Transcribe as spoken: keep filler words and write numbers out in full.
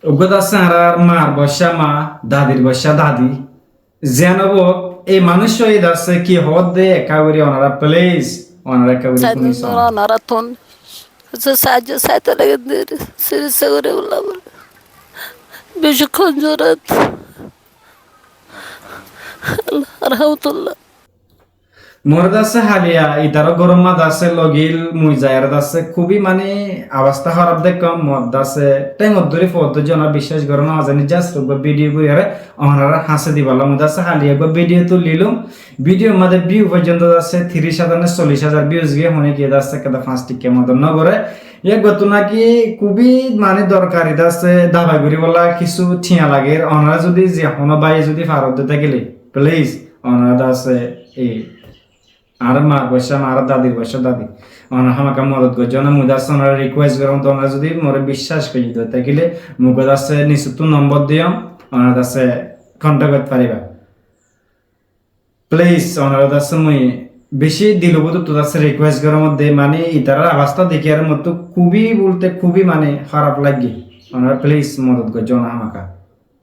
Uggwá de asé añárar mar boiccá ma, dadir boiccá dadi. Ziyán ók, ei manúic ói de asé ki hoódde ekká gorí onora please, onora ekká gorí fúni saó. Onora tún. Asé saájjo saité lage de, siri sagori bula bula. Beci konzurot. Allah, arhamtullah. Mor de asé háliya itaró gorómma de asé logil mui zaiyaré de asé kúbi mani abostá hóraf dekkóm, mor de asé théngot dóri foódde zona biccác goró no zani, just uggwá video goiyaré onorar hañsé dibálla mui de asé háliya uggwá video tulilúm. Video mazé view foijjonto de asé tiríc házar né sollic házar views giyé, honé kiyé de asé ekkán fañs tikka modot no goré. Yé gotó naki kúbi mani dorkari de asé dabai goríbolla kissú thiañ lager, onora zudi ze honó báiye zudi farodde tákile please onora de asé ei añár mar boiccá ma, añár dadir boiccá dadi. Onora hámaka modot goijjó na, mui de asé onora request gorom, to onora zudi more biccác goijjó de tákile mui de asé nisottú nombor diyom, onora de asé contact gorí fariba. Please, onora de asé mui beci dilo bútottu de asé request gorom de, mani itarar abostá dekí ar mottú kúbi bolte kúbi mani hóraf lage. Onora please modot goijjó na hámaka.